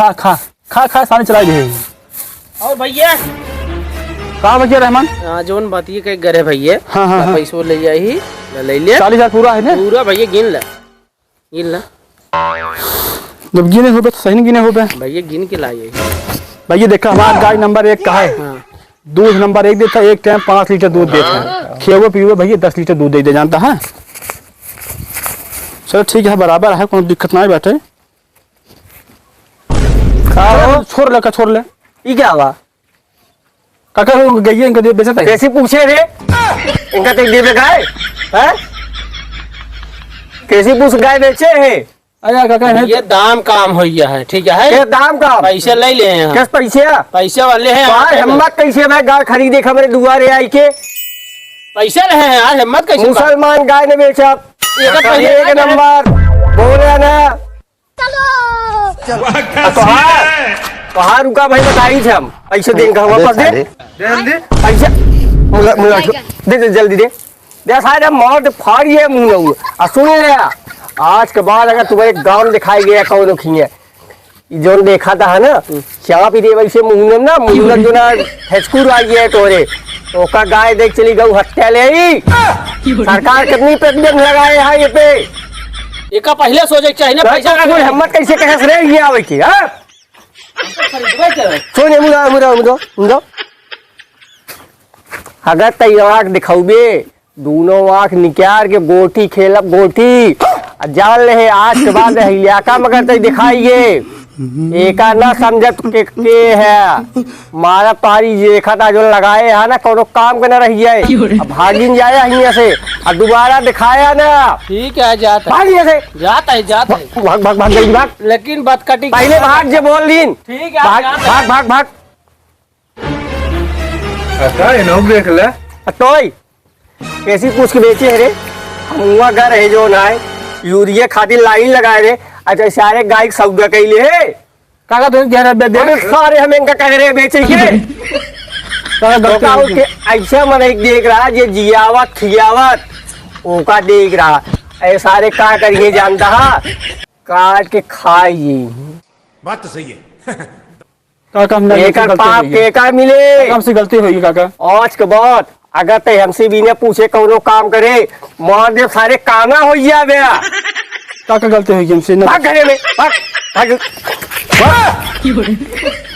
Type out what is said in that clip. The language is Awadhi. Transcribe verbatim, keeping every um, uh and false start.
खा, खा, खा, खा, सानी चलाई दे। और भैया? का भैया रहमान? हाँ, जौन बात ये कहे, गरे भैया। हाँ, हाँ, हाँ। पैसो ले जाई, ले, ले ले। चालीस हजार पूरा है ना? पूरा भैया, गिन ले। गिन ले। जब गिने होबे तो सही नहीं गिने होबे। भैया, गिन के लाए। भैया, देखा, हमार गाय नंबर एक का है। हाँ। दूध नंबर एक देता है, एक टाइम पाँच लीटर दूध देता है। खियावे पियावे भैया, दस लीटर दूध दे दे, जानता है। चलो, ठीक है, बराबर है, कोनो दिक्कत ना बाटे। का हो? छोड़ ले, का छोड़ ले। ई क्या हुआ? काका, वो गइया इनका दे बेचत है। कैसी पूछे रे? इनका तो देवे गाय, हैं? कैसी पूछ गाय बेचे है? अरे काका, है ये दाम काम होइया है, ठीक है? ये दाम काम? पैसे ले ले हैं हम। किस पैसे? पैसे वाले हैं हम। हिम्मत कैसे भाई गाय खरीदे के हमरे दुआरे आई के? पैसे रहे हैं यार, हिम्मत कैसे? मुसलमान गाय ने बेचा। ये तो पहले एक नंबर। बोले ना। तोहार, तोहार रुका भाई, बताई थे हम। पैसे देंगे हम वापस दे। दे, दे। पैसे, मुला, मुला, दे, दे, जल्दी दे। दे सारे मौत फाड़िए मुंह में वो। आ सुन ले, आज के बाद अगर तुम्हें एक गांव दिखाई गया कौनो खिए, ई जौन देखा था है ना, चाप ही दे वैसे मुंह में ना, मुंह में जो ना हेचकुर आ गया है तोरे। ओका गाय देख चली गऊ हत्या ले आई। सरकार कितनी प्रतिबंध लगाए हैं ये पे। एका पहले सोचे के चाहिए ना, तो पैसा तू कुल हिम्मत कैसे कहे से रे ये आवे की, हाँ? खरीदबे करे। सुन, ये मुंडा, मुंडा, मुंडा, मुंडा। अगर तई आँख दिखाउबे, दूनो आँख निकार के गोटी खेलब, गोटी। आ जान ले, आज के बाद है इलाका में अगर तई दिखाइए, एका ना समझत के, के है। मारा तारी जे खाता जो लगाए है ना, कोनो काम के ना रहिए। अब भागिन जाए हियाँ से, आ दोबारा दिखाया ना। ठीक है, जात है। भाग यहाँ से। जात है, जात है। भाग, भाग, भाग, जल्दी भाग। लेकिन बतकटी पहले भाग जे बोल दीन। ठीक है, भाग, जात है। भाग, भाग, भाग। अक्का, इन्हों देख ले। अतोई, कैसी पूछ के बेचे है रे? हम हुआ घर है जो ना है, यूरिया खातिर लाइन लगाए रे, अच्छा सारे गाय के सौदा कैले है। काका, तुम कह रहे बे-, दे अबे दे। सारे हम इनका कह रहे बेचे के। काका, गलती तो का हो गई। उसके ऐसा मन एक देख रहा, ये जियावत, खियावत, ओका देख रहा। ऐ सारे का करिए जानता हा? काट के खाइए। बात तो सही है। काका, हमने एकर गलती पाप होई है। केका मिले? काका, हमसे गलती होई, काका। आज के बाद अगर ते हमसे बिना पूछे कौनो काम करे, मार दे सारे, काना हो जावे। काका, गलती होई हमसे, ना भाग घरे में, भाग, भाग, भाग।